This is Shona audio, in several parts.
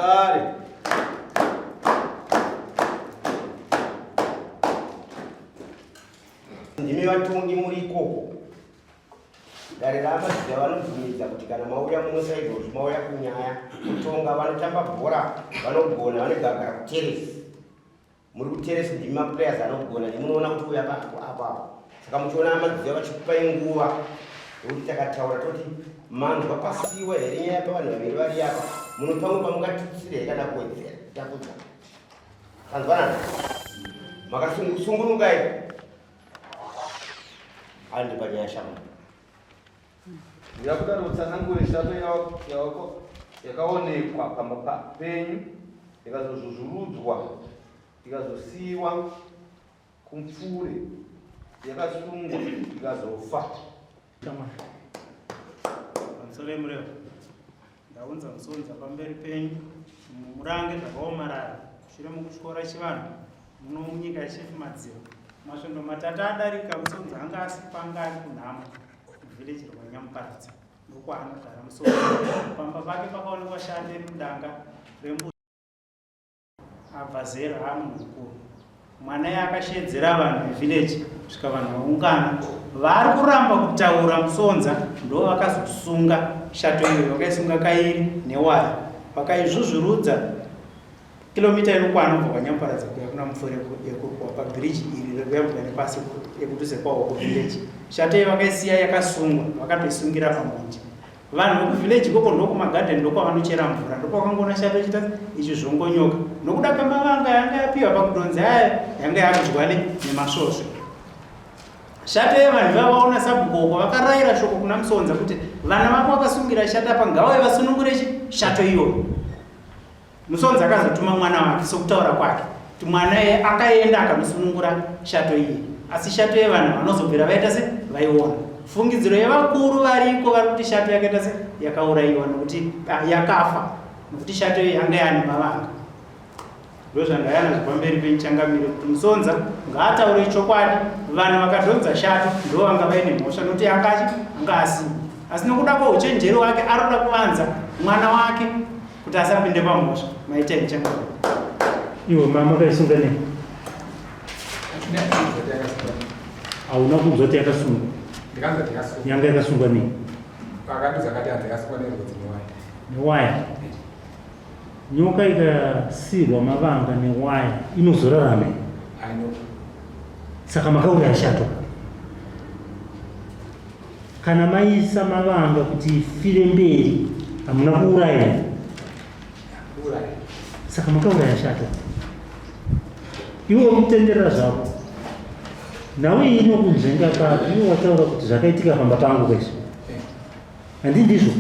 Zvakare. Ndimi vatongi muri ikoko. Dare raMadzibaba vanobvumidza kuti kana mauya muno saizvozvi mauya kunyaya kutonga vanotamba bhora vanogona vanogagara kuteresi. Muri kuteresi ndimi maplayers anogona ndimi munoona kuti uya apo apo apo. Saka muchiona aMadzibaba vachikupai nguva yekuti takataura toti manzwa pasiwa here nyaya pavanhu vaviri vari apa munopamwe pamungatutsire here kana kuwedzera kutapudza. Tanzwanana? Makasungunukai? Handi panyaya shama. Ndirakuda kuti utsanangure shato yakaonekwa pamba penyu ikazozvuzvurudzwa ikazosiiwa kumupfure yakasungwa ikazofa. Pamusoro yemurevo ndaunza musonza pamberi penyu murange zvakaomarara mushure mukutyora chivanhu muno munyika yechief Madziva. Masvondo matatu adarika Musonza anga asi panga ari kunhamo muvhileji rwaNyamuparadza ndokwaanogara Musonza. Pamba pake pakaonekwa shande iri mudanga rembuzi abva zera amunhu mukuru. Mwana iye akasheedzera vanhu vevillage svika vanhu vaungana. Vari kuramba kutaura Musonza ndo vakazosunga shato iyoyo vakaisunga kairi newaya vakaizvuzvurudza Kilomita inokwana kubva kwaNyamuparadza kuya kuna Mupfure yekurukwa pabhiriji iri rekuyambuka nepasi yekudhuze kwaHoko village. Shato iyi vakaisiya yakasungwa vakatoisungira pamuti. Vanhu vekuvillage ikoko ndokumagadheni ndokwavanochera mvura ndopavakangoona shato ichiita ichizvongonyoka nokuda kwemavanga yanga yapiwa pakudonzi aya yanga yakudyiwa nemasvosve. Shato yevanhu ivava vaona sabhuku uko vakarayira shoko kuna Musonza kuti vana vako vakasungira shato apa ngavauye vasunungure shato iyoyo. Musonzi akazotuma mwana wake sokutaura kwake kuti mwana iye akaenda akanosunungura shato iye asi shato yevanhu vanozobvira vaita se vaiona fungidziro yevakuru variko vari kuti shato yakaita se yakaurayiwa nokuti ah, yakafa nokuti shato iye yanga yaane mavanga ndozvandaya nazvo pamberi penyu changamire kuti musonza ngaataure chokwadi vanhu vakadhonza shato ndo vanga vaine mhosva nokuti akachi anga asina asi nokuda kweuchenjeri wake arikuda kuvanza mwana wake kuti asapinde pamhosva maita ichangamire Iwe mama wakaisunga nei? Hauna kunzwa kuti yakasungwa? Ndikanzwa kuti yakasungwa. Yanga yakasungwa nei? Akandudza akati hanzi yakasungwa nerwodzi newaya. Newaya. Nyoka ikasirwa mavanga newaya inozorarama here? I know. Saka makauraya shato. Kana maisa mavanga kuti ifire mberi hamuna kuuraya here? Kuuraya. Saka makauraya shato. Iwe uri kutenderera zvako. Nhau iyi inokunzvenga papi? Iwe wataura kuti zvakaitika pamba pangu kwezvo. Handi ndizvo?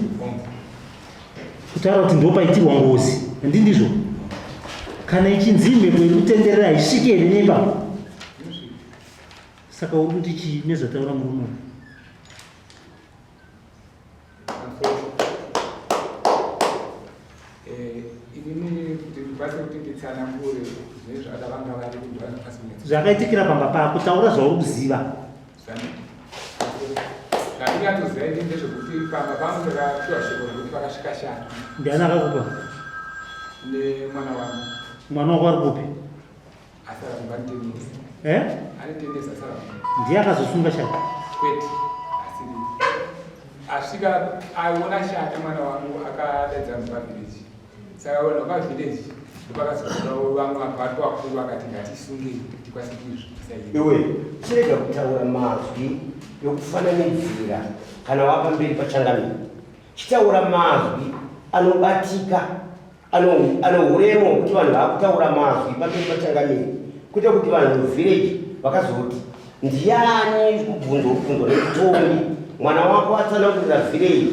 Kutaura kuti ndopaitirwa ngozi. Handi ndizvo? Kana ichinzi mhepo iri kutenderera haisviki here nemba? Saka uri kuti chii nezvataura murume uyu? Eh, inini kuti ndikwanise kuti nditsanangure zvine zvada vanga vari kundivanokwanisa Zvakaitikira pamba pako, taura zvauri kuziva. Zvandingatoziva ini ndezvekuti pamba pangu ndakapiwa shoko rekuti pakasvika shato. Ndiani akakupa? Nemwana wangu. Mwana wako ari kupi? Asara kumba anitenesa. Eh? Anitenesa asara kumba. Ndiye akazosunga shato? Kwete. Asiri. Asvika aiona shato mwana wangu akadaidza mumba village. Saka vanhu vepavillage ndopakazobudawo vamwe vanhu vakuru vakati ngatisungei tikwanise kuizvibvisa iyi. Iwe chirega kutaura mazwi ekufananidzira kana wapamberi pachangamire. Chitaura mazwi anobatika anohuremo hwekuti vanhu vakutaura mazwi pamberi pachangamire kwete kuti vanhu muvillage vakazoti Ndiani kubvunzwa kubvunzwa nemutongi mwana wako atsanangurira village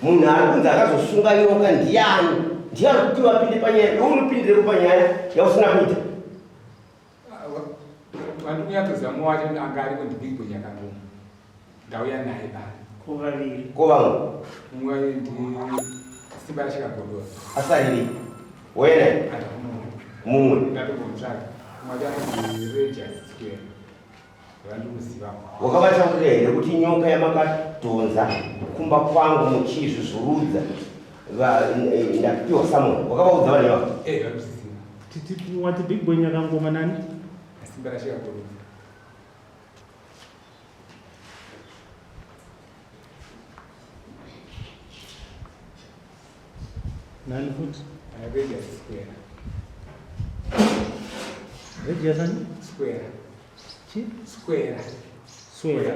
munhu ari kunzi akazosunga nyoka ndiani ndiye ari kuti vapinde panyaya iwe unopindireko panyaya yausina kuita Vandikunyatsoziva mumwe wacho anga ariko ndibigwe Nyakangoma ndauya naye pano Ko vaviri. Ko vamwe? Mumwe ndi Simba Rashikagodora. Asariri. Wena. Mumwe. Ndatomutsvaga. Mumwe wacho anonzi Regis Square. Vandikuziva. Wakavataurira here kuti nyoka yamakadhonza kumba kwangu muchiizvuzvurudza? Ndapiwa summon. Wakavaudza vanhu ivavo? Eh, vanozviziva. Titi wati Big Boy Nyakangoma nani? Simba rashikakorona. Nani futi? Radius Square. Radius ani? Square. Chi? Square. Square.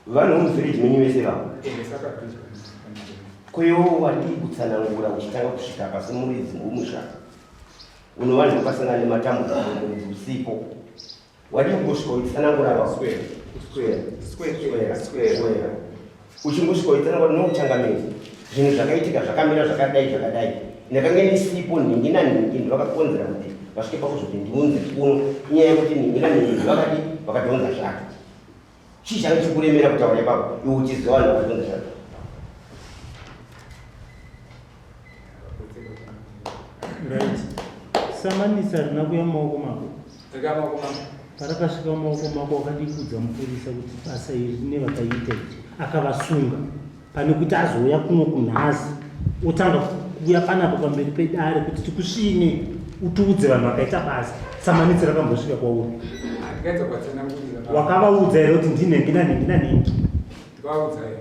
Vanhu vemuvillage menyu vese vavo? Eh, saka bridge. Kwewo wadii kutsanangura uchitanga kusvika pasi muridzi womusha unova ndokasangana nematambudziko muridzi usipo wadii kungosvika uchitsanangura Square. Square. Square. Square. Square. Square. Uchingosvika uchitsanangura nouchangamiri zvinhu zvakaitika zvakamira zvakadai zvakadai, ndakange ndisipo, nhingi nanhingi ndovakakonzera kuti vasvike pakuzoti ndiunze kuno, inyaya yekuti nhingi nanhingi ndovakadi vakadhonza zvake. Chii change chikuremera kutaura ipapo iwe uchiziva vanhu vakadhonza zvake? Right. Samanisa rina kuya mumaoko mako. Rika maoko mako. Parakasvika mumaoko mako wakadii kuudza mupurisa kuti basa iri rine vakaita iri akavasunga, pane kuti azouya kuno kunhasi otanga kuuya panapa pamberi pedare kuti tikusvine utiudze vanhu vakaita basa. Samanisi rakambosvika kwauri? Handikaedza kuvatsanangurira. Wakavaudza here kuti ndinhengi nanhengi nanhengi? Ndikavaudza here.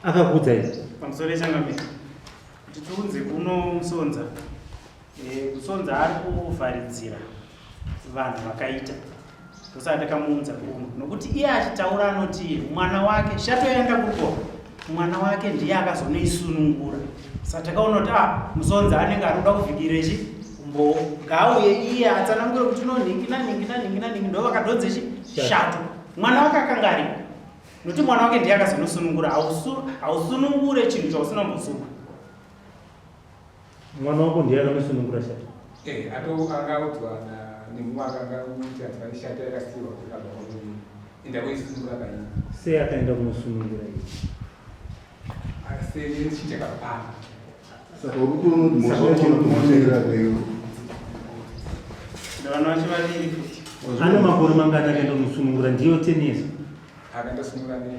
Akakuudza here? Pamusoro yechangamire, kuti tiunze kuno Musonza. Musonza ari kuvharidzira vanhu vakaita, ndosaka ndakamuunza kuno, nokuti iye achitaura anoti mwana wake shato yaenda kuko, mwana wake ndiye akazonoisunungura. Saka takaona kuti Musonza anenge ari kuda kuvhikira ichi umbowo, ngaauye iye atsanangure kuti no nhingi nanhingi nanhingi nanhingi ndo vakadhodza ichi shato. Mwana wake akanga aripo, nokuti mwana wake ndiye akazonosunungura. Hausunungure chinhu chausina kumbosunga. Mwana wako ndiye akanosunungura shato? Eh, ato angaudzwa nemumwe akanga kuti ati pane shato yakasiyiwa kuti akabva kwamurume. Enda kuisunungura paini. Sei akaenda kunosunungura iyi? Asi chinhu chakapana. Saka uri kuona kuti mhosva yacho inokumonera kweyo. Vana vacho vaviri futi. Ane makore mangani akaenda kunosunungura? Ndiyo 10 years. Akaenda kusunungura ane 15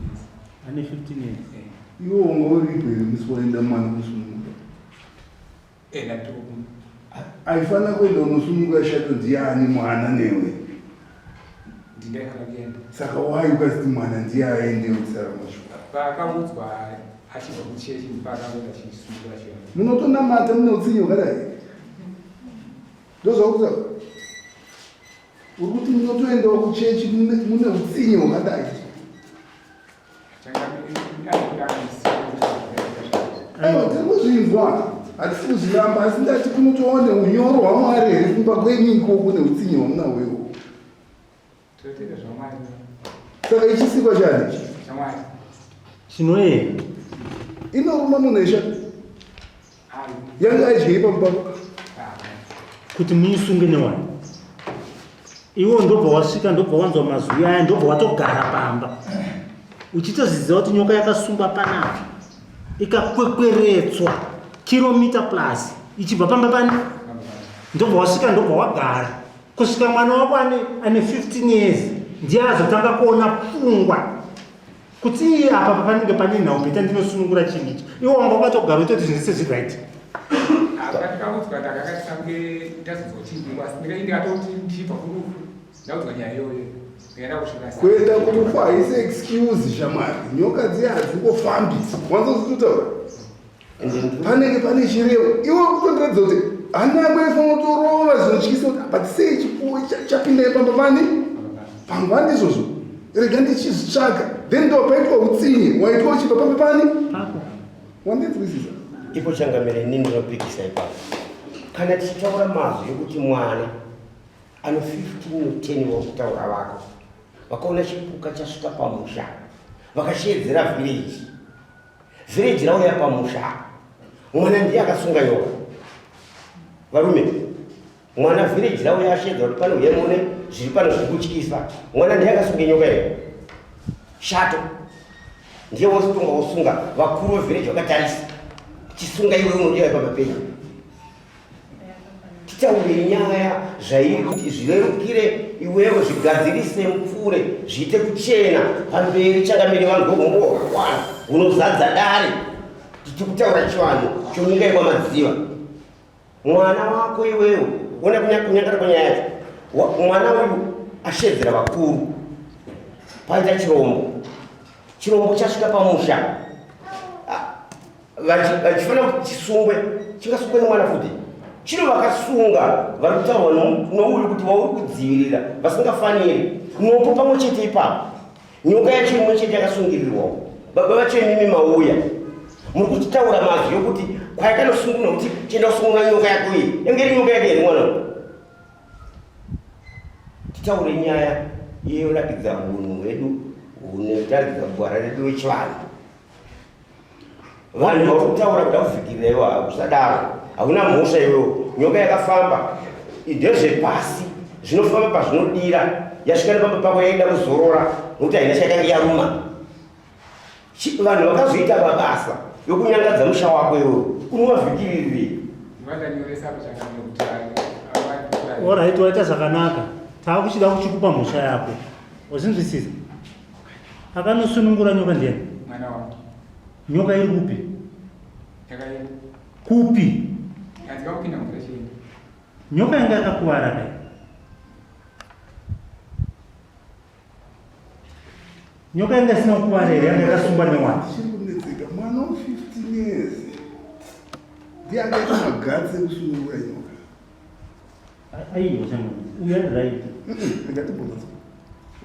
years. Ane 15 years. Eh. Iwe wanga uripo here musi waenda mwana kusunungura? Eh, ndatoku. Aifanira kuenda kunosunungura shato ndiani, mwana newe? Ndindaifana kuenda. Saka wai ukaziti mwana ndiye aende kusara mashuka? Paakaudzwa achibva kuchechi paakaenda achisunungura chivanhu. Munotonamata mune utsinye hwakadai? Ndozvauri uri kuti munotoendawo kuchechi mune utsinye hwakadai? Aiwa, tiri kuzvinzwa, hatisi kuzviramba, asi ndati kunotoone unyoro hwaMwari here kumba kwenyu ikoko neutsinye hwamunahwo ikoko? Tinotenda zvaMwari. Saka ichisikwa chani? ChaMwari. Chinoyera. Inoruma munhu esha. Yanga adyei pamba pako? Kuti muisunge newani. Iwo ndobva wasvika, ndobva wanzwa mazwi aya, ndobva watogara pamba. Uchitoziziva kuti nyoka yakasungwa panapa. Ikakwekweretswa kilomita plus ichibva pamba pani. Ndobva wasvika, ndobva wagara. Kusvika mwana wako ane 15 years ndiye azotanga kuona pfungwa kuti iye apa papanenge pane nhau bheta ndinosunungura chinhu ichi. Iwe wanga wakatogara uchitoti zvinhu zvese zviri right. Ndakaudzwa ndakakatisange ndazonzwa chinhu, asi ndikatoti ndichibva kurufu ndaudzwa nyaya iyoyo ndikaenda kusvika. Kuenda kurufu haisi excuse, shamwari. Nyoka dziya hadzingofambi. Wanzozvitotaura panenge pane chirevo. Iwe kutondiratidza kuti hana yako ifanira kutorova zvinotyisa kuti but sei chipuwo chapinda ipamba pani pamba ndizvozvo, rega ndichizvitsvaga, then ndo paitwa utsinye waitwa uchibva pamba pani. Pako. Wandinzwisisa? Ipo changamire, inini ndinopikisa ipapo. Kana tichitaura mazwi ekuti mwana ano 15 no 10 vari kutaura vako vakaona chipuka chasvika pamusha, vakashedzera village, village rauya pamusha, mwana ndiye akasunga nyoka. Varume, mwana village rauya ashedza kuti pano uye mune zviri pano zviri kutyisa, mwana ndiye akasunga nyoka iyo. Shato ndiye wosunga, wosunga vakuru vevillage vakatarisa, chisunga iwe unodiwa pamba penyu. Titaure nyaya zvairi kuti zvirerukire iwewe, zvigadzirise mupfuure, zviite kuchena pamberi changamire vanhu vogombo hwakakwana hunozadza dare. Tichikutaura chivanhu chomunyika yekwaMadziva. Mwana wako iwewe, ona kunyangara kwenyaya yacho. Mwana uyu ashedzera vakuru. Paita chirombo. Chirombo chasvika pamusha. Vachifanira kuti chisungwe, chingasungwe nemwana futi. Chino vakasunga vari kutaurwa nouyu kuti vauri kudzivirira vasingafaniri. Nopo pamwe chete ipapo. Nyoka yacho imwe chete yakasungirirwawo. Baba vacho imimi mauya. Muri kutitaura mazwi yokuti kwayakanosungunwa kuti chienda kusungunura nyoka yako iyi. Yange iri nyoka yake here mwana uyu? Titaure nyaya yeyoratidza hunhu hwedu hunetaridza gwara redu rechivanhu. Vanhu vari kutaura kuda kuvhikirira iwo hakusadaro. Hauna mhosva iwewo. Nyoka yakafamba ndezvepasi zvinofamba pazvinodira. Yasvika nepamba pako yaida kuzorora nokuti haina chayakange yaruma. Vanhu vakazoita mabasa yokunyangadza musha wako iwewo unovavhikiririrei? Orit waita zvakanaka. Taakuchida kuchikupa mhosva yako. Wazinzwisisa? Akanosunungura nyoka ndiyani? Mwana wangu. Nyoka iri kupi? Yakaenda. Kupi? Handika kupinda mvura chienda. Nyoka yanga yakakuvara kai? Nyoka yanga isina kukuvara here? Yanga yakasungwa newani? Chiri kunetseka mwana wa 15 years ndiye akaita magatsi ekusunungura nyoka. Aiwa changu, uyu ari right. Ndikatibvunza.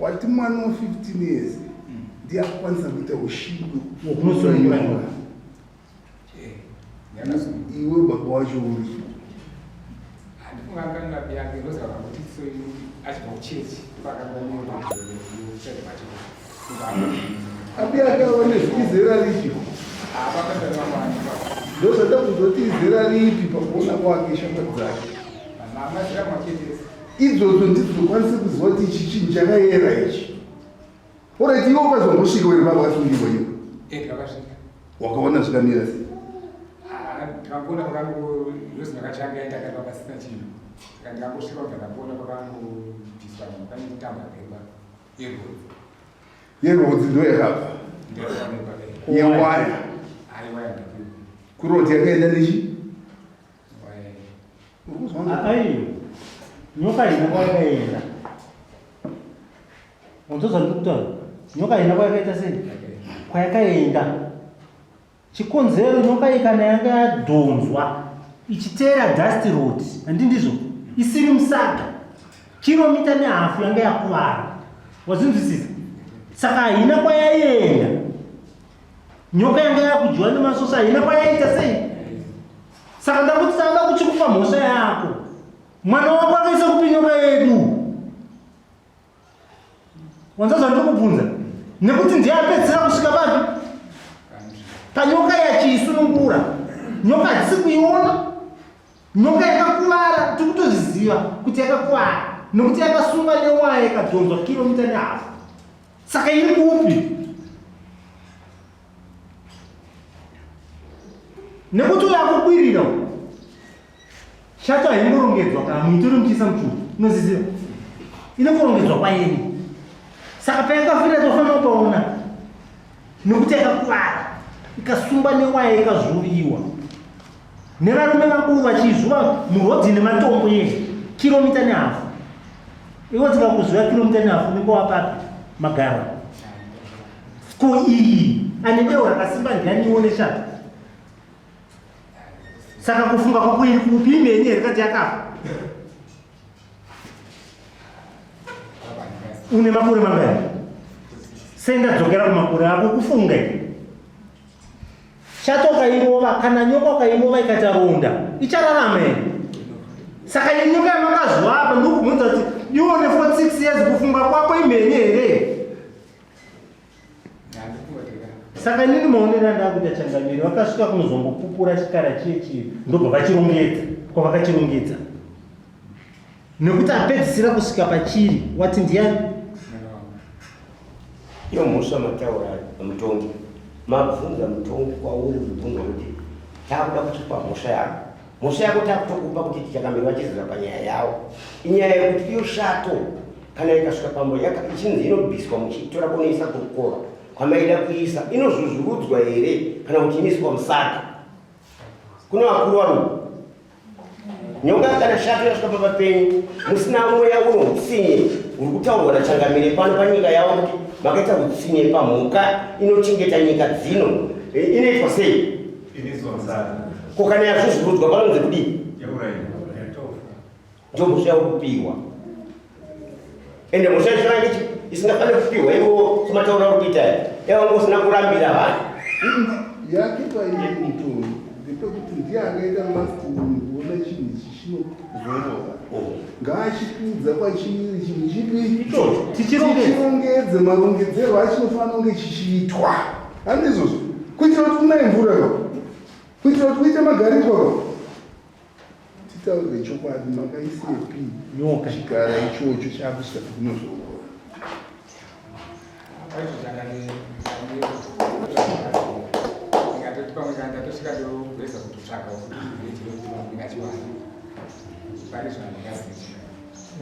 Wati mwana wa 15 years ndiye akwanisa kuita ushingi Wekunosunungura nyoka. Iwe baba wacho uri. Handifunga akanga yake ndoziva kuti so achibva kuchechi ndopakanga Abi ake aone izera ripi? Ndozvatakuziva kuti izera ripi pakuona kwake shamwari dzake. Idzodzo ndidzo dzokwanisa kuziva kuti ichi chinhu chakayera ichi. Orit iwe ukazongosvika uri baba vakasungirwa iwe. Wakaona zvakamira sei? Ndakangona pakango ndozi ndakachanga ndakaiva pasina chinhu. Saka ndakangosvika kubva ndakuona pakangobviswa pane kutamba pemba. Yerodzi. Yerodzi ndo yakabva. Yewaya. Kuroti yakaenda nechi? Aiyo. Nyoka haina kwayakaenda. Wanzwa zvandiri kutaura? Nyoka haina kwayakaita sei? Kwayakaenda. Chikonzero nyoka iyi kana yanga yadhonzwa ichiteera dust road, handi ndizvo? Isiri musaga. Kiromita nehafu yanga yakuvara. Wazvinzwisisa? Saka haina kwayaienda. Nyoka yanga yakudyiwa nemasosa haina kwayaita sei? Saka ndakuti tanga kuchikupa mhosva yako. Mwana wako akaisa kupi nyoka yedu? Wanzwa zvandiri kubvunza? Nekuti ndiye apedzisira kusvika papi? Panyoka yachiisunungura. Nyoka hatisi kuiona. Nyoka yakakuvara, tiri kutozviziva kuti yakakuvara nekuti yakasungwa newaya ikadhonzwa kilomita nehafu. Saka iri kupi? Nekuti uyo akukwirira Shato haingorongedzwa kana muitori muchiisa muchuru unoziziva inongorongedzwa kwayeni saka payakafira tofanira kupaona nekuti yakakuvara ikasungwa newaya ikazvuviwa nevarume vakuru vachiizvuva murodzi nematombo yeye kiromita nehafu ivo tikakuziva kiromita nehafu unenge wapapi magara ko iyi ane deo rakasimba ndianiwo neshato Saka kufunga kwako iri kupi imeni here kati yakafa? Une makore mangani? Senda dzokera kumakore ako kufunga iri. Shato ukairova kana nyoka ukairova ikaita ronda ichararama here? Saka iyi nyoka yamakazwa apa ndokubvunza kuti iwe une 46 years kufunga kwako imheni here? Saka inini maonero andakuita changamire vakasvika kunozongopupura chikara chiye chiye ndobva vachirongedza kwavakachirongedza nekuti apedzisira kusvika pachiri wati ndiyani Iyo mhosva mataura mutongi mabvunza mutongi kwauri kubvunza kuti takuda kuchipa mhosva yako mhosva yako takutokupa kuti tichakamira vachizira panyaya yavo inyaya yekuti iyo shato kana ikasvika pambo ichinzi inobviswa muchitora kunoisa kurukova. kwamaida kuisa inozvuzvurudzwa here kana kuti inoiswa musaga kune vakuru vari uku nyoka kana shato yasvika pamba penyu musina mweya uno utsinye uri kutaurwa nachangamire pano panyika yavo kuti makaita utsinye pamhuka inochengeta nyika dzino e, inoitwa sei ko kana yazvuzvurudzwa panonzi kudii Ndiyo mhosva yauri kupiwa. Ende mhosva yacho yange isingafaniri kupiwa iwo sematauro auri kuita aya. Yava wanga usina kurambira vanhu. Yake pairi mutongi ndepekuti ndiye akaita last munhu kuona chinhu ichi chinozorora. Ngaachikudza kwachiri chinhu chipi? Ichocho. Tichirongedze marongedzerwo achinofanira kunge chichiitwa. Handizvozvo. Kuitira kuti kunaye mvura ka. Kuitira kuti kuite magariko ka. Titaurire chokwadi makaisepi nyoka chikara ichocho chakusvika pekunozorora.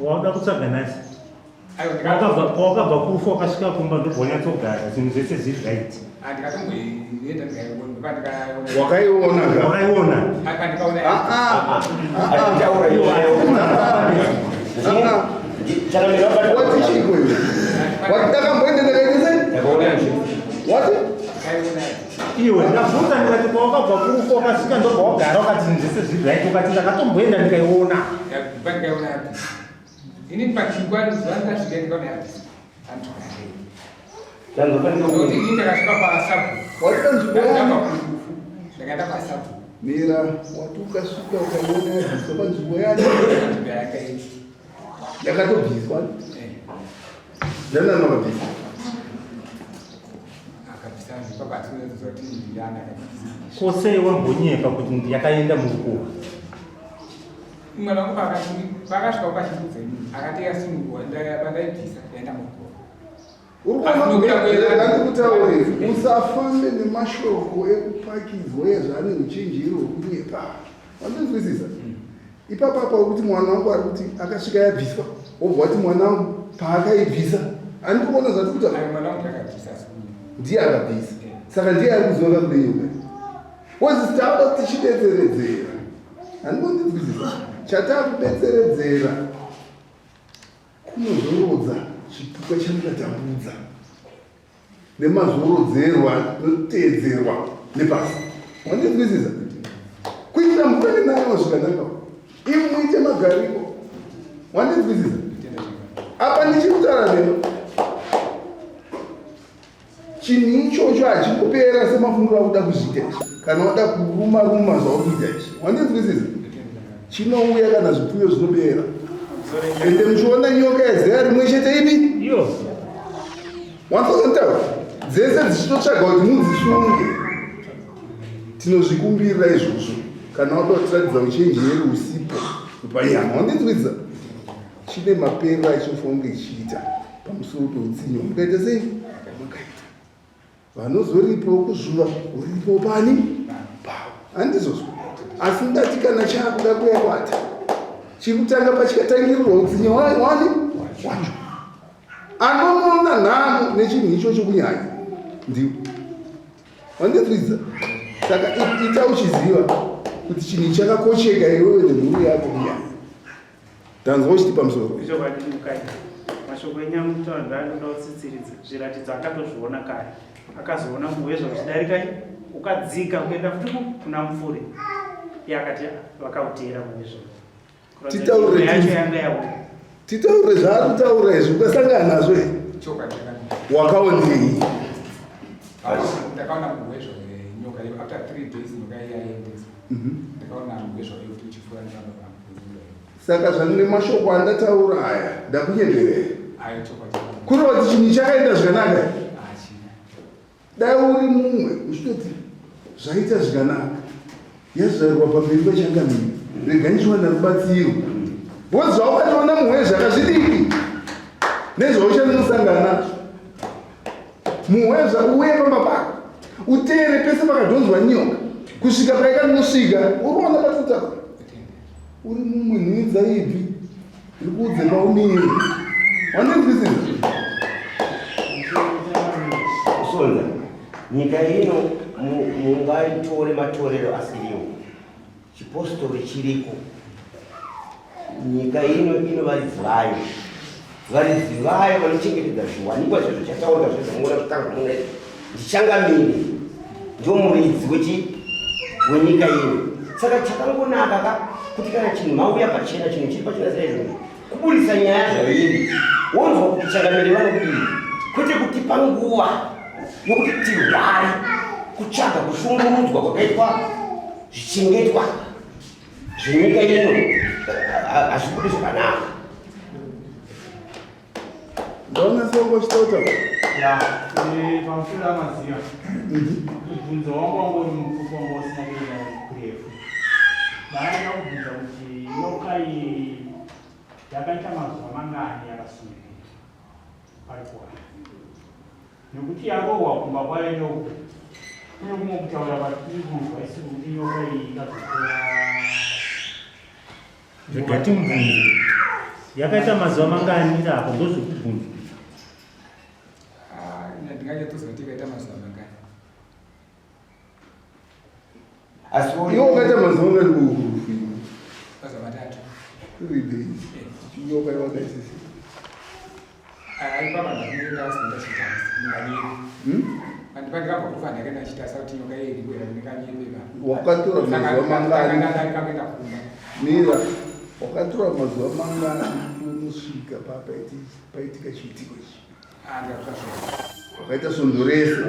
Wauda kutsvaga nhasi? Wakabva kufa wakasvika kumba ndobva wanyatsogara zvinhu zvese zviri right. Wakaiona ka? Wakaiona. Wati chiko iwe? Wati ndakamboenda ndakaita sei? Wati? Iwe ndabvunza ndikati kwawakabva kufa wakasvika ndobva wagara ukati zvinhu zvese zviri right ukati ndakatomboenda ndikaiona. Ini pachingwa zuva ndasvika ndikaona yabviswa. Ndokuti ini ndakasvika pasabhuku. Waita nzvimbo yani? Ndakaenda pasabhuku. Mira, wati ukasvika ukaiona yabviswa panzvimbo yani? Nzvimbo yakaita. Yakatobviswa. Eh. Ndiani akabvisa? Akabvisa ndipo patinoziva kuti ndiani akabvisa. Ko sei wambonyepa kuti yakaenda murukuwa? Mwana wangu paakati paakasvika kwachimbudza ini akati yasunungurwa pandaibvisa yaenda murukuwa. Uri kuona ndikutaurire usafambe nemashoko ekupakidzwa ezvane uchenjeri hwekunyepa. Wandinzwisisa? Ipapa apa kuti mwana wangu ari kuti akasvika yabviswa wobva wati mwana wangu paakaibvisa andiri kuona zvatiri kutaura. Ayo mwana wangu akabvisa asi Ndiye akabvisa. Saka ndiye ari kuziva kakude nyoka. Wozi tava tichibetseredzera. Handikundinzwisisa. Chatakubetseredzera kunozorodza chipuka chamukatambudza nemazorodzerwa anoteedzerwa nepasi. Wandinzwisisa? Kuitira mvura nenayo zvakanaka. Imi muite magariko. Wandinzwisisa? Apa ndichikutaura neno. Chinhu ichocho hachikupera semafungiro akuda kuzviita izvi. Kana wada kuruma ruma zvauri kuita izvi. Wandinzwisisa? Chinouya kana zvipfuyo zvinopera. Ende muchiona nyoka yezera rimwe chete ipi? Iyo. Wanzozontaura? Dzese dzichitotsvaga kuti mudzisunge. Tinozvikumbirira izvozvo. Kana wada kutiratidza uchenjeri usipo panyama. Wandinzwisisa? Chine maperero achinofanira kunge chichiita pamusoro peutsinye hwamukaita sei hwamakaita. Vanozoripawo kuzvuva uripo pani pavo. Handizvozvo. Asi ndati kana chaakuda kuya kwata chikutanga pachikatangirirwa utsinye wani wacho anonoona nhamo nechinhu ichocho kunyanya ndiwo wandinzwidza saka ita uchiziva kuti chinhu chakakocheka iwewe nemhuri yako kunyanya Tanzwa uchiti pamusoro. Ichokwadi mukai. Mashoko enyu amutaura ndaanoda kutsitsiridza. Zviratidzo akatozviona kare. Akazoona muhwezva uchidarika ukadzika kuenda futi kuna Mupfure. Iye akati vakauteera muhwezva. Titaure yacho yanga yaona. Titaure zvaari kutaura izvi ukasangana nazvo here? Chokwadi. Wakaonei? Ndakaona muhwezva nyoka after 3 days nyoka iya yaendeswa. Ndakaona muhwezva uyo kuti uchifura nepamba pangu. Saka zvandine mashoko andataura aya ndakunyeberera. Kureva kuti chinhu chakaenda zvakanaka. Dai uri mumwe uchitoti zvaita zvakanaka. Yazvarirwa pamberi pachangamire. Rega ndichiwana rubatsiro. Because zvawakatoona mumwe zvakazvidiki nezvauchanosangana nazvo. Muhwezva uye pamba pako uteere pese pakadhonzwa nyoka kusvika paikanosvika uriona patinotaura uri mumwe nhunza ipi iri kuudze paumire wandinzwisisa. VaMusonza, nyika ino mungaitore matorero asiriwo. Chipostori chiriko. Nyika ino ino varidzi vayo. Varidzi vayo vanochengetedza zviwanikwa zvezvo chataurika zvezvo zvitanga muna ndichangamire ndomuridzi wechi wenyika ino. Saka chakangonaka ka kuti kana chinhu mauya pachena chinhu chiri pachena saizvozvo kuburitsa nyaya zvairi wonzwa kuti changamire vanodii kwete kutipa nguva yokuti tirware kutsvaga kushungurudzwa kwakaitwa zvichengetwa zvenyika ino hazvibudi zvakanaka. Ndaona songo chitota. Ya, eh, pamusoro amaziva. Mubvunzo wangu wangu uri mupfupi wanga usina kuenda kurefu. Ndaida kubvunza kuti nyoka iyi yakaita mazuva mangani yakasungirira parikuwa. Nekuti yarohwa kumba kwayo nyoka. Kune kumwe kutaura kwatiri kunzwa isu kuti nyoka iyi ikazotora Rega timubvunze. Yakaita mazuva mangani iri apo ndozvekubvunza. Ah, ndinganyatsoziva kuti ikaita mazuva mangani. Asi iwe wakaita mazuva mangani kurufu? Mazuva matatu. 3 days. Chinyoka yawakaita sei? Wakatora mazuva mangani? Mira, wakatora mazuva mangani kuti unosvika paitika chiitiko ichi? Wakaita svondo rese.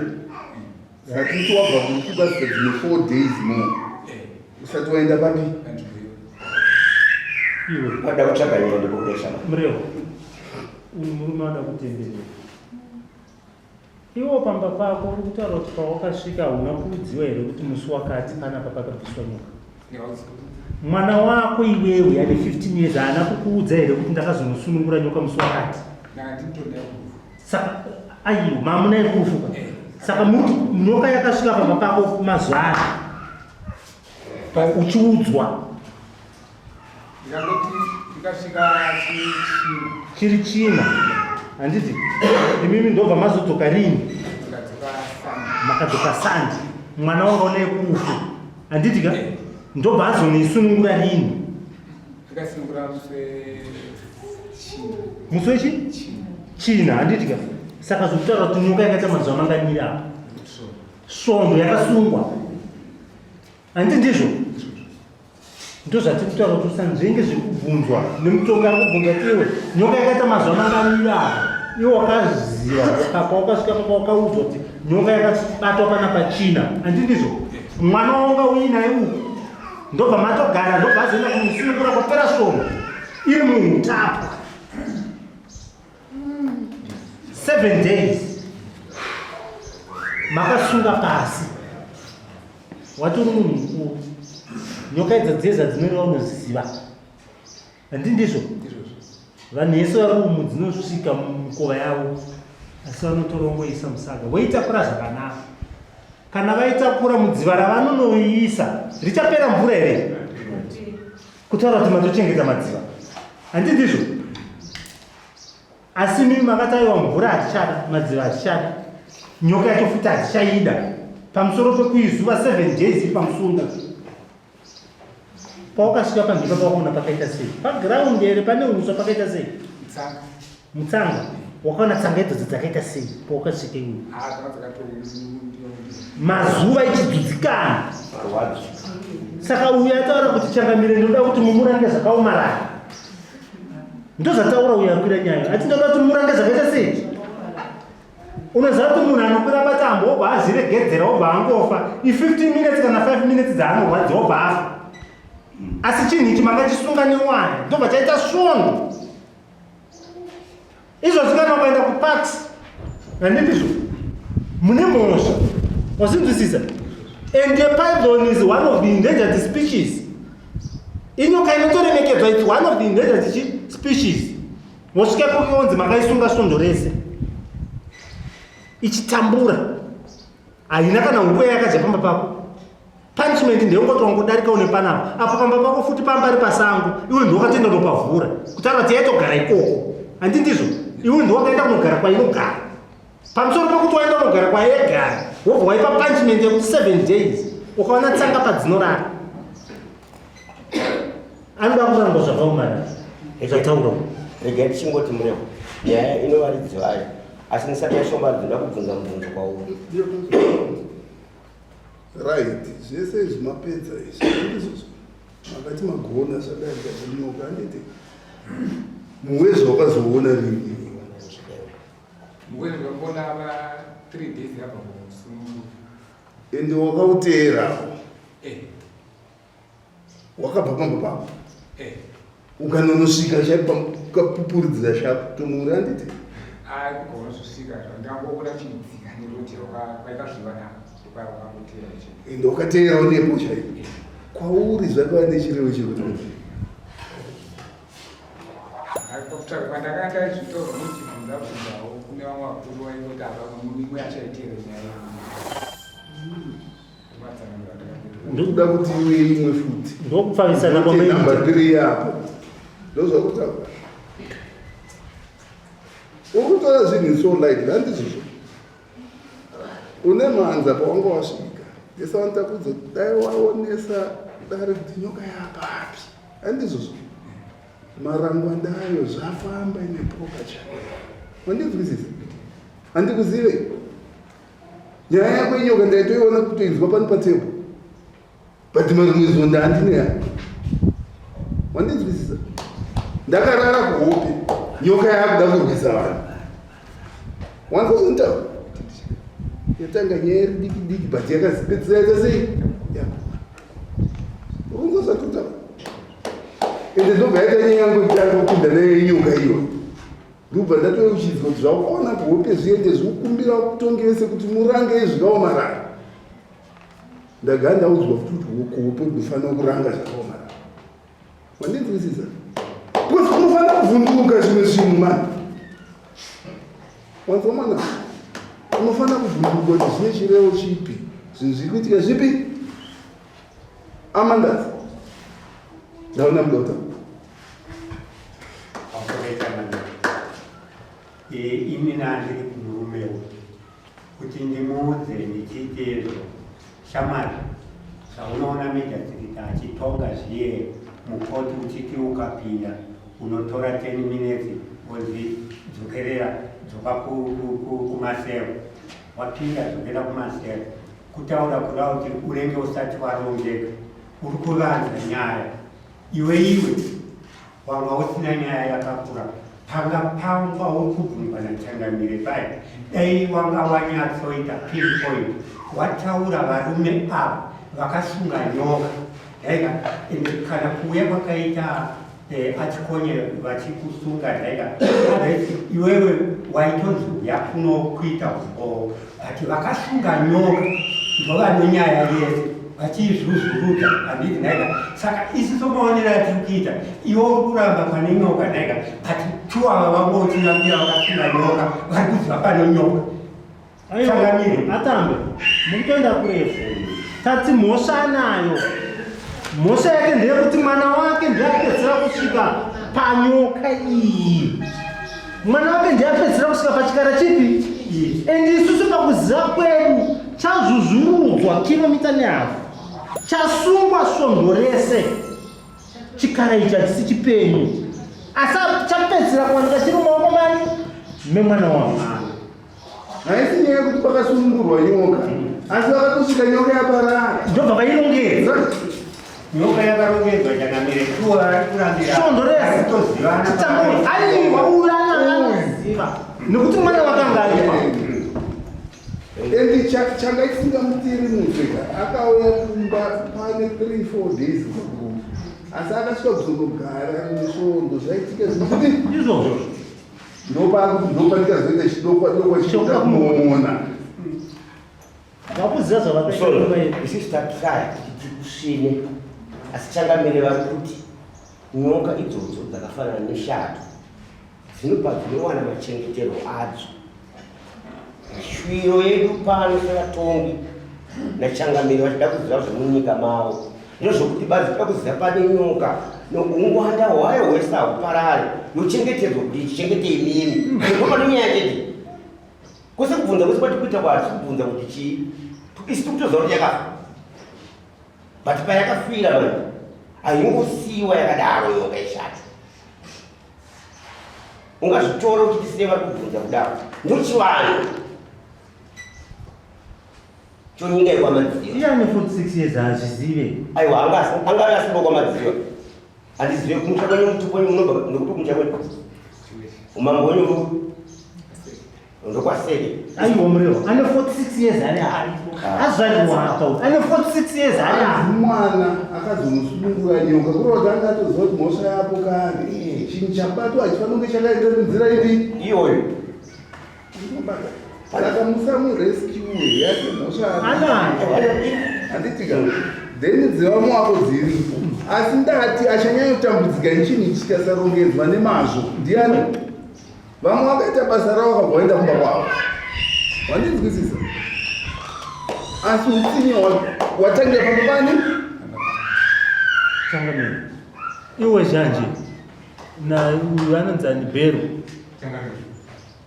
Sati wabva kurufu dzimwe 4 days more usati waenda papi? Iwe wada kutsvaga nyaya ndikukuresha. Mrewo. Uyu murume ada kutenderera. Iwo pamba pako uri kutaura kuti pawakasvika hauna kuudziwa here kuti musi wakati panapa pakabviswa nyoka? Mwana wako iwewe ane 15 years haana kukuudza here kuti ndakazonosunungura nyoka musi wakati? Saka aiwa mamuna ekufuka. Saka muri nyoka yakasvika pamba pako mazuva api? Uchiudzwa. Ndikangoti ndikasvika china. Chiri china. Handiti imimi ndobva mazodzoka rini? Ndikadzoka Sunday. Makadzoka Sunday. Mwana wanga une kufu. Handiti ka? Ndobva azonoisunungura rini? Ndikasunungura musi wechina. Musi wechi? China. China, handiti ka? Saka zvokutaura kuti nyoka yakaita mazuva manganiri apa? Svondo yakasungwa. Handiti ndizvo? Ndozvatiri kutaura kuti usanzvenge zvekubvunzwa nemutongi ari kubvunza kuti iwe nyoka yakaita mazuva manganiri apa iwe wakaziva pawakasvika papa wakaudzwa kuti nyoka yakabatwa pana pachina handiti ndizvo? Mwana wanga uinaye uku ndobva matogara ndobva azoenda kumusunungura kwapera svondo iri muutapwa 7 days makasunga pasi wati uri munhu mukuru nyoka idzo dziye zvadzinoreva unoziva handi ndizvo vanhu yese vari umu dzinosvika mumikova yavo asi vanotorongoisa musaga voitakura zvakanaka kana vaitakura mudziva ravanonoiisa richapera mvura here kutaura kuti matochengeta madziva handi ndizvo asi mimi makati aiwa mvura hatichada madziva hatichada nyoka yacho futi hatichaida pamusoro pekuizuva 7 days iri pamusungo pawakasvika panzvimbo pawakaona pakaita sei paground here pane uswa pakaita sei mutsanga wakaona tsanga idzodzo dzakaita sei pawakasvika iwe mazuva ichidzudzikana saka uyu ataura kuti changamire ndinoda kuti mumurange zvakaomarara ndozvataura uyu akwira nyaya ati ndoda kuti mumurange zvakaita sei unoziva kuti munhu anokwira patambo obva azviregedzera obva angofa i15 minutes kana 5 minutes dzaanorwadziwa obva afa asi chinhu ichi mangachisunga newaya ndobva chaita svondo izvozvi kana ukaenda kuparks handindizvo mune mhosva wazinzwisisa and the python is one of the endangered species inyoka inotoremekedzwa its one of the endangered species wosvika kuonzi makaisunga svondo rese ichitambura haina kana huku yayakadya pamba pako Punishment ndeyongoti wangodarika une panapa apo pamba pako futi pamba ari pasango iwe ndiwe wakatoenda kunopavhura kutaura kuti yaitogara ikoko handi ndizvo iwe ndiwe wakaenda kunogara kwainogara. Pamusoro pekuti waenda unogara kwaegara wobva waipa punishment yekuti 7 days ukaona tsanga padzinorara. Anoda kurangwa zvakaomara zvataurwa. Regai tichingoti murevo nyaya inovaridzi vayo asi ndisati yashomba ndinoda kubvunza mubvunzo kwauri. Right, zvese izvi mapedza izvi handizvozvo makati magona zvadarika zvenyoka handiti muwezvo wakazoona rini Muwezvo wakaona va 3 days abva kusununguka. Ende wakauteerawo eh. Wakabva pamba pako eh. Ukanonosvika chaipo ukapupuridzira shapu tomuri handiti ende wakateerawo nepo chaipo kwauri zvakava nechirevo chekuti Pandakanga zvitorwa muchibvunza bvunzawo kune vamwe vakuru vaingoti apa imwe yachaitira nyaya Ndikuda kuti iwe imwe futi. Ndokupfavisana kwamaita. Number 3 yapo. Ndozvakutaura. Uri kutora zvinhu so light, handizvozvo. Une mhanza pawanga wasvika. Ndesa vanotakudza kuti dai waonesa dare kuti nyoka yapapi. Handizvozvo. Marangwanda ayo zvafamba ine proper channel. Wandinzwisisa? Handikuzive. Nyaya yako inyoka ndaitoiona kutoinzwa pano patable. But marimwe zuva ndaandine yako. Wandinzwisisa? Ndakarara kuhope. Nyoka yakuda kurwisa vanhu. Wanzwa zvanditaura? Yatanga nyaya iri diki diki but yakazipedzisa yaita sei? Yakura. Unzwa zvanditaura? Ende ndobva yaita nyaya yangu yekutanga kupinda neyenyoka iyoyo. Ndobva ndatoyeuchidzwa kuti zvaukaona kuhope zviende zvikukumbira kutongi vese kuti murange zvikaomarara. Ndagara ndaudzwa futi kuti kuhope unofanira kuranga zvakaomarara. Wandinzwisisa? Because unofanira kuvhunduka zvimwe zvinhu mani. Wanzwa mwana? Unofanira kuvhunduka kuti zvine chirevo chipi, zvinhu zviri kuitika zvipi? Amandazi. Ndaona mudota. Ini nandiri kumurume uyu kuti ndimuudze ndichiti izvo shamwari zvaunoona mejasirita achitonga zviye mukoti uchiti ukapinda unotora 10 minutes wonzi dzokerera dzoka kumasero wapinda dzokera kumasero Kutaura kuda kuti unenge usati warongeka, uri kuvanza nyaya. Iwe iwe wanga usina nyaya yakakura panga pangwa uri kubvunzwa nachangamire paya, dai wanga wanyatsoita pinpoint wataura varume ava vakasunga nyoka ndaika ende kana kuuya kwakaita eh, achikonye vachikusunga ndaika otherwise iwewe waitonzi uya kuno kuita umbowo but vakasunga nyoka ndovanonyaya yese vachiizvuzvurudza handiti ndaika saka isu somaonero atiri kuita iwe uri kuramba pane nyoka ndaika but two ava vanga uchirambira vakasunga nyoka vari kuziva pane nyoka Changamire. Atambe. Mukutoenda kurefu. Tati mhosva anayo. Mhosva yake ndeyekuti mwana wake ndiye apedzisira kusvika panyoka iyi. Mwana wake ndiye apedzisira kusvika pachikara chipi? And isusu pakuziva kwedu chazvuzvurudzwa kilomita nehafu. Chasungwa svondo rese. Chikara ichi hachisi chipenyu. Asi chapedzisira kuwanika chiri mumaoko mani memwana wangu. Haisi nyaya yekuti pakasunungurwa nyoka, asi vakatosvika nyoka yaparara. Ndobva vairongedza. Nyoka yakarongedzwa changamire shuwa ari kurambira. Svondo rese. Tozivana. Chitamburo. Aiwa uyu anoziva. Nekuti mwana wakanga aripa. And changa chisingamutiri muswe ka akauya kumba pane 3 4 days kubva asi akasvika kuzonogara nesvondo zvaitika zvikuti Izvozvo. Ndopandikazoita chidokwa dokwa chikuda kumuona. Vakuziva zvavakaita. Isusu tatraya kuti tikusvine asi changamire vari kuti nyoka idzodzo dzakafanana neshato dzinobva dzinowana machengeterwo adzo. Shwiro yedu pano sevatongi nachangamire vachida kuziva zvemunyika mavo ndezvokuti bazi toda kuziva pane nyoka noungwanda hwayo hwese hahuparare yochengetedzwa kuti ichichengete imimi ndopane nyaya chete. Kwese kubvunza kwese kwati kuita kwati kubvunza kuti chii? Isu tikutoziva kuti yakafa. But payakafira manje haingosiiwa yakadaro nyoka yeshato. Ungazvitora uchiti sei vari kubvunza kudaro? Ndochivanhu. Chonyika yekwaMadziwa. Iye ane 46 years haazvizive. Aiwa angave asimba kwaMadziwa. Handizive kumusha kwenyu mutupo wenyu munobva ndokupi kumusha kwenyu? Umambo wenyu ndokwaseke. Aiwa Murewa ane 46 years ari aripo. Azvarirwa apa uyu. Ane 46 years ari apa. Mwana akazomusunungura nyoka kureva kuti anga atoziva kuti mhosva yapo kare. Chinhu chabatwa hachifanira kunge chakaenda nenzira ipi? Iyoyo. Saka musamurescue yake mhosva Anayo. Handiti ka then dzevamwe wako dziripo asi ndati achanyanyotambudzika ichinhu ichi chikasarongedzwa nemazvo ndiani vamwe vakaita basa ravo vakabva vaenda kumba kwavo wandinzwisisa asi utsinye watangira pamba pani Changamire. Iwe zhanje na uyu anonzi ani Bhero.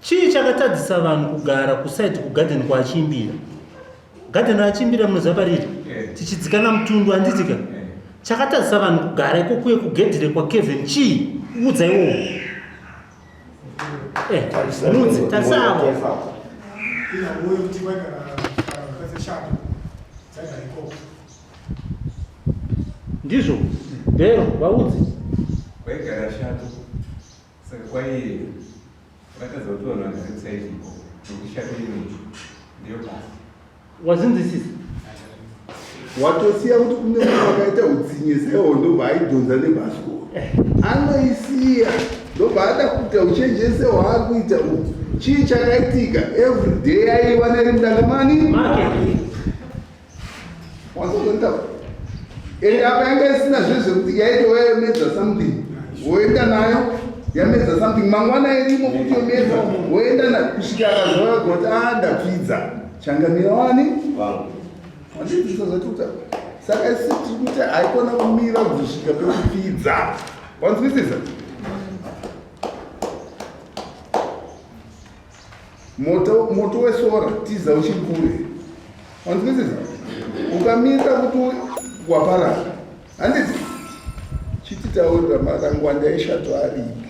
Chii chakatadzisa vanhu kugara kuside kugarden kwaAchimbira? Garden raAchimbira munoziva pariri? Eh. Tichidzika naMutundu handiti ka? Eh. Chakatadzisa vanhu kugara ikokuye kugedhire kwaKevin chii? Udza iwowo. Eh, mudzi, tarisa avo. Inhau yekuti vaigara kwese shato dzaigara ikoko. Ndizvo. Bhero, vaudze. Kwaigara shato saka kwaiye vakatadza kuti vanhu vagare kuside ikoko nokuti shato imwe ndiyo basi. Wazinzwisisa? Watosiya kuti kune munhu akaita utsinye seho ndobva aidhonza nebhasikoro anoisiya ndobva ada kuita uchenjese hwaari kuita uku. Chii chakaitika? Everyday aiwana iri mudangamani Make. Wazozontaura ende apa yanga isina zvezvekuti yaitova yamedza something woenda nayo yamedza something mangwana irimo futi yomedza woenda na kusvika akazova kuti a ndapfidza changamira wani Vangu. Wandidzidzisa zvatikuta saka isi tiri kuti haikona kumira kuzosvika pekupfidza wanzwisisa moto moto wesora tiza uchiri kure wanzwisisa ukamira kuti waparara handiti chititaurira marangwanda eshato aripi.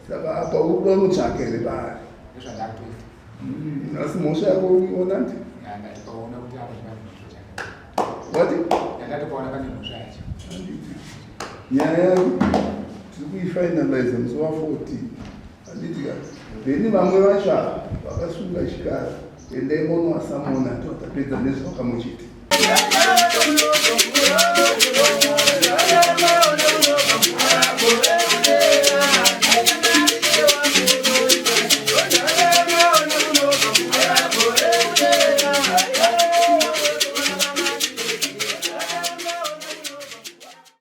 Saka apa uri kuda unotsvaka here paari? Asi mhosva yako uri kuiona nti wati nyaya yako tiri kuifinalize musi wa14 handiti ka? Then vamwe vacho ava vakasunga chikara endai monovasamona totapedza nezvakamuchiti.